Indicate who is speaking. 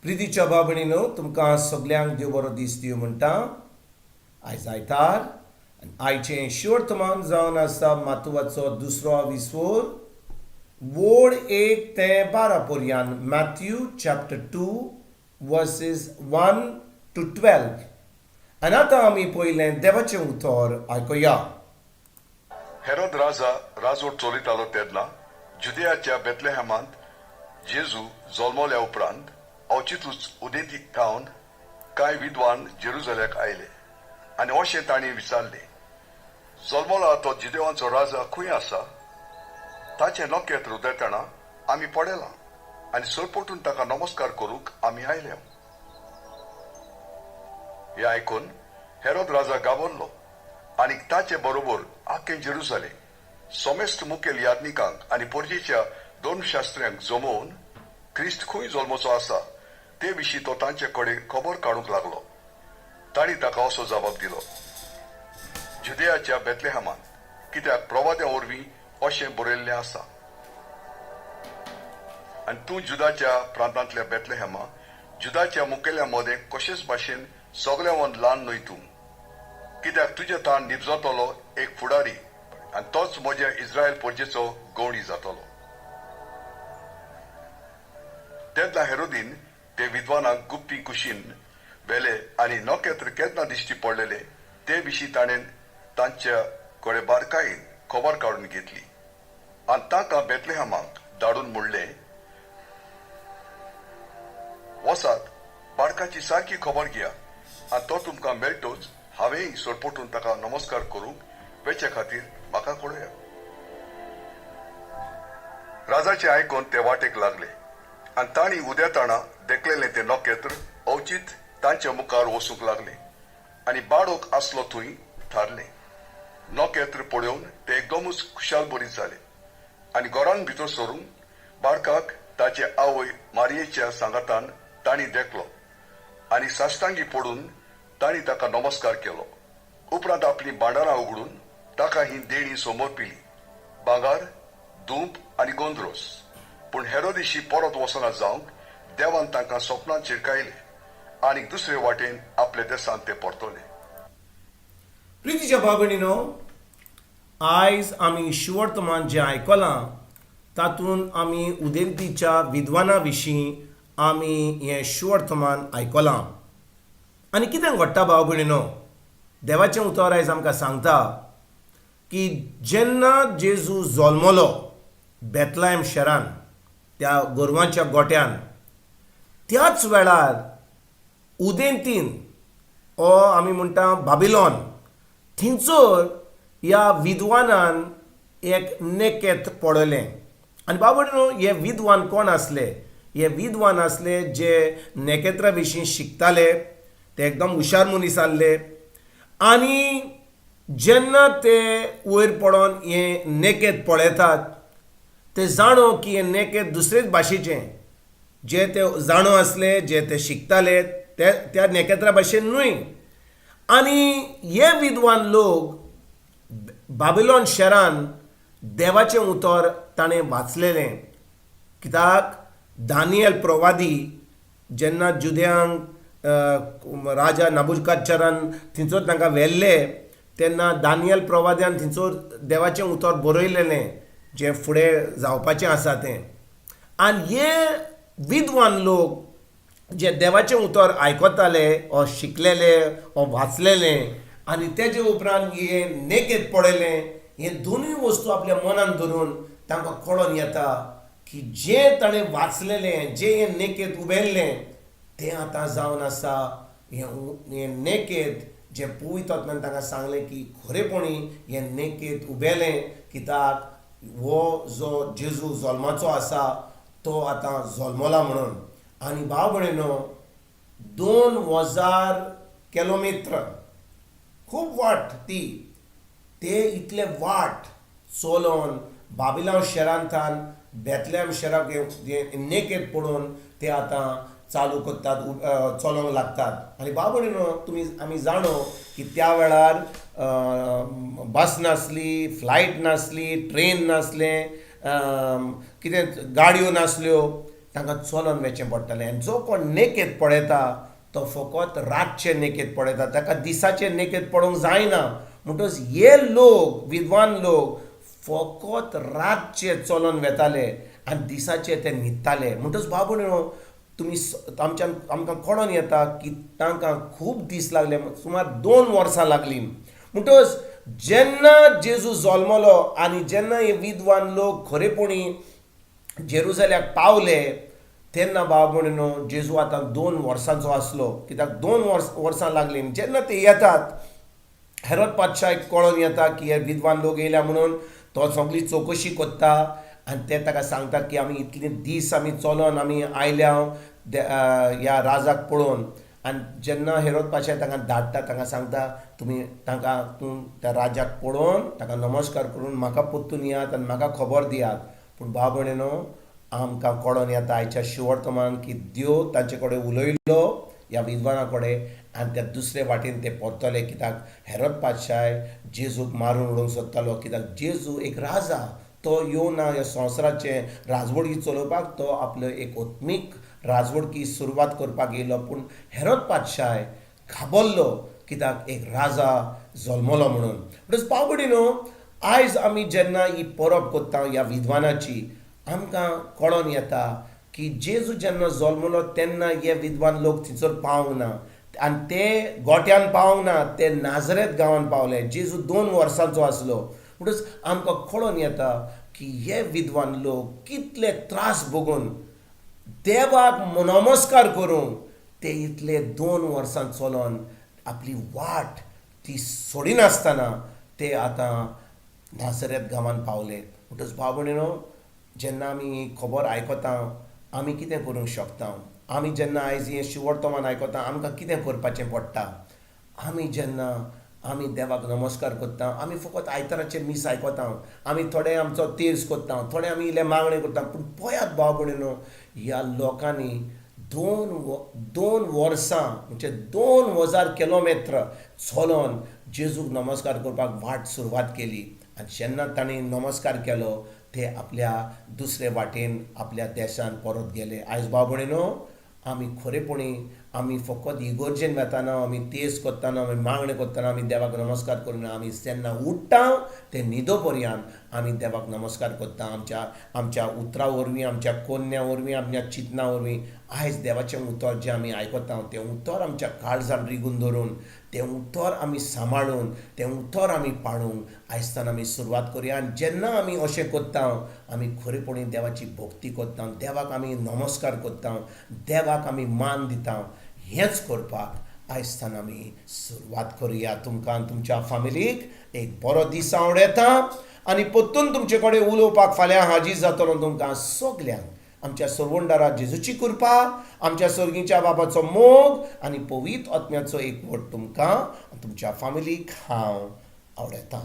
Speaker 1: प्रितीच्या भाव-भयणीनो, तुमकां सगल्यांक देव बरो दीस दिवं म्हणटा. आयज आयतार आनी आयचें शिवर्तमान जावन आसा मातुवाचो दुसरो विसोर वोड 1 ते 12 पर्यान, Matthew chapter 2 verses 1 to 12. आनी आतां आमी पयलें देवाचें उतर आयकुया.
Speaker 2: हेरोद राजा राजवट चलयतालो तेन्ना जुदेयाच्या बेतलेहमांत जेजू जल्मल्या उपरांत अवचितूच उदेंती थावन कांय विद्वान जेरुजाल्याक आयले आनी अशें तांणी विचारलें, जल्मला तो जुदेवांचो राजा खंय आसा? ताचें नखेत्र उदेतना आमी पळयलां आनी सरपटून ताका नमस्कार करूंक आमी आयल्या. हें आयकून हेरोद राजा घाबरलो आनी ताचे बरोबर आख्खें जेरुजालें. समेस्त मुखेल याज्ञिकांक आनी परजेच्या धर्मशास्त्र्यांक जमोवन क्रिस्त खंय जल्मचो आसा ते विशीं तो तांचे कडेन खबर काडूंक लागलो. तांणी ताका असो जबाब दिलो, जुदेयाच्या बेतलेहमांत, कित्याक प्रवाद्या वरवीं अशें बरयल्लें आसा, आनी तूं जुदाच्या प्रांतांतल्या बेतलेहमा, जुदाच्या मुखेल्या मदें कशेच भाशेन सगळ्यांवन ल्हान न्हय तूं, कित्याक तुजे थावन निपजतलो एक फुडारी आनी तोच म्हज्या इस्रायल परजेचो गवणी जातलो. तेन्ना हेरोदीन ते विद्वानाक गुप्ती कुशीन व्हेले आनी नखेत्र केन्ना दिश्टी पडलेलें ते विशीं ताणें तांच्या कडेन बारकायेन खबर काडून घेतली आनी तांकां बेतलेहमाक धाडून म्हणलें, वचात, बाळकाची सारकी खबर घेया आनी तो तुमकां मेळटोच हांवेंय सरपटून ताका नमस्कार करूंक वेचे खातीर म्हाका कळया. राजाचें आयकून ते वाटेक लागले आनी तांणी उदेताणा देखलेलें तें नखेत्र अवचीत तांच्या मुखार वचूंक लागलें आनी बाळक आसलो थंय थारलें. नखेत्र पळोवन ते एकदमूच खुशालभरीत जाले आनी घरान भितर सरून बाळकाक ताचे आवय मारयेच्या सांगातान तांणी देखलो आनी साश्टांगी पडून तांणी ताका नमस्कार केलो. उपरांत आपलीं भांडारां उगडून ताका हीं देणीं समर्पिलीं, भांगर, धूप आनी गोंद्रोस. पूण हेरोदिशी परत वचना जावंक देवान तांकां सपनांत शिरकायले आनी दुसरे वाटेन आपल्या देशांत ते परतले.
Speaker 1: प्रितीच्या भाव-भयणीनो, आयज आमी शिवर्तमान जें आयकलां तातूंत आमी उदेंतीच्या विद्वाना विशीं आमी हें शिवर्तमान आयकलां. आनी कितें घडटा भाव भयणीनो, देवाचें उतर आयज आमकां सांगता की जेन्ना जेजू जल्मलो बेतलायम शहरान त्या गोरवांच्या गोट्यान, त्याच वेळार उदेंतीन ओ आमी म्हणटा बाबिलोन थंयसर ह्या विद्वानान एक नेकेत पळयलें. आनी बाबा हे विद्वान कोण आसले? हे विद्वान आसले जे नेकेत्रा विशीं शिकताले, ते एकदम हुशार मनीस आसले. आनी जेन्ना ते वयर पडोन हें नेकेत पळयतात ते जाणो की हें नेकेत दुसरेच भाशेचें, जे ते जाणो आसले, जे ते शिकताले ते त्या नेकेत्रा भाशेन न्हय. आनी हे विद्वान लोक बाबिलोन शहरान देवाचें उतर ताणें वाचलेलें, कित्याक दानियल प्रवादी जेन्ना जुद्यांक राजा नाबुकाचरान थंयसर तांकां व्हेल्ले तेन्ना दानियल प्रवाद्यान थंयसर देवाचें उतर बरयलेलें जें फुडें जावपाचें आसा तें. आनी हे विद्वान लोक जे देवाचें उतर आयकताले ओ शिकलेले ओ वाचलेले आनी तेजे उपरांत हे नेकेत पळयलें, हे दोनूय वस्तू आपल्या मनान धरून तांकां कळोन येता की जें ताणें वाचलेलें, जें हें नेकेत उबेल्लें तें आतां जावन आसा. हें नेकेत जें पवित्र तांकां सांगलें की खरेपणी हें नेकेत उबेलें, कित्याक हो जो जेजू जल्माचो आसा तो आतां जल्मला म्हणून. आनी भाव भयणीनो, 2000 किलोमित्र खूब वाट ती, ते इतले वाट चलोन बाबिलांव शहरांतान बेतलेम शहराक नेकेत पडून ते आतां चालू करतात, चलोवंक लागतात. आनी भाव भयणीनो, तुमी आमी जाणो की त्या वेळार बस नासली, फ्लायट नासली, ट्रेन नासलें, कितें गाडयो नासल्यो. तांकां चलोन वचचें पडटालें. आनी जो कोण नेकेत पळयता तो फकत रातचें नेकेत पळयता, ताका दिसाचें नेकेत पळोवंक जायना. म्हणटकच हे लोक, विद्वान लोक फकत रातचे चलोन वेताले आनी दिसाचे ते न्हिदताले. म्हणटकच भाव भयणीनो, तुमी आमच्यान आमकां कळोन येता की तांकां खूब दीस लागले, सुमार 2 वर्सां लागलीं. म्हणटकच जेन्ना जेजू जल्मलो आनी जेन्ना हे विद्वान लोक खरेपणी जेरुजाल्याक पावले तेन्ना भाव भयणीनो जेजू आतां 2 वर्सांचो आसलो, कित्याक 2 वर्सां लागलीं. जेन्ना ते येतात हेरोद पातशाक कळोन येता की हे विद्वान लोक येयल्या म्हणून, तो सगळी चवकशी करता आनी ते ताका सांगतात की आमी इतले दीस आमी चलोन आमी आयल्या ह्या राजाक पळोवन. आनी जेन्ना हेरोद पातशाह तांकां धाडटा, तांकां सांगता तुमी तांकां तूं त्या राजाक पळोवन ताका नमस्कार करून म्हाका परतून येयात आनी म्हाका खबर दियात. पूण भाव भयणीनो, आमकां कळोन येता आयच्या शिवर्तमान की देव तांचे कडेन उलयलो ह्या विद्वाना कडेन आनी त्या दुसरे वाटेन ते परतले, कित्याक हेरोद पातशाय जेजूक मारून उडोवंक सोदतालो, कित्याक जेजू एक राजा, तो येवना ह्या संवसाराचें राजवडकी चलोवपाक, तो आपलो एक आत्मीक राजवडकी सुरवात करपाक येयलो. पूण हेरोद पातशाय घाबरलो कित्याक एक राजा जल्मलो म्हणून. म्हणटकच भाव भयणीनो, आयज आमी जेन्ना ही परब करता ह्या विद्वानाची, आमकां कळोन येता की जेजू जेन्ना जल्मलो तेन्ना हे विद्वान लोक थंयसर पावंक ना आनी ते गोट्यान पावंक ना, ते नाजरेत गांवान पावले. जेजू 2 वर्सांचो आसलो. म्हणटकच आमकां कळोन येता की हे विद्वान लोक कितले त्रास भोगून देवाक नमस्कार करूंक ते इतले 2 वर्सां चलोन आपली वाट ती सोडिनासतना ते आतां नाजरेत गांवान पावले. म्हणटकच भाव भयणीनो, जेन्ना आमी ही खबर आयकता आमी कितें करूंक शकता? आमी जेन्ना आयज हें शिवर्तमान आयकता आमकां कितें करपाचें पडटा? आमी जेन्ना आमी देवाक नमस्कार करता, आमी फकत आयताराचें मीस आयकता, आमी थोडे आमचो तेर्स करता, थोडे आमी इल्लें मागणें करता, पूण पळयात भाव भयणीनो, ह्या लोकांनी 2 वर्सां म्हणजे 2000 किलोमिटर चलोन जेजूक नमस्कार करपाक वाट सुरवात केली. आनी जेन्ना तांणी नमस्कार केलो ते आपल्या दुसरे वाटेन आपल्या देशान परत गेले. आयज भाव भयणीनो, आमी खरेपणी आमी फकत इगर्जेन वेताना, आमी तेज करतना, आमी मागणें करतना आमी देवाक नमस्कार करिना. आमी जेन्ना उठ्ठा ते न्हिदो पर्यंत आमी देवाक नमस्कार करता, आमच्या आमच्या उतरां वरवीं, आमच्या कोन्या वरवीं, आमच्या चिंतना वरवीं. आयज देवाचें उतर जें आमी आयकता तें उतर आमच्या काळजान रिगून धरून, तें उतर आमी सांबाळून, तें उतर आमी पाळूंक आयजतान आमी सुरवात करुया. आनी जेन्ना आमी अशें करता आमी खरेपणी देवाची भक्ती करता, देवाक आमी नमस्कार करता, देवाक आमी मान दिता. हेंच करपाक आयजतान आमी सुरवात करुया. तुमकां तुमच्या फामिलीक एक बरो दीस आवडयता आनी परतून तुमचे कडेन उलोवपाक फाल्यां हाजीर जातलो. तुमकां सगल्यांक आमच्या सर्वंडारा जेजूची कृपा, आमच्या सर्गीच्या बाबाचो मोग आनी पवित्र आत्म्याचो एकवट तुमकां तुमच्या फामिलीक हांव आवडयतां.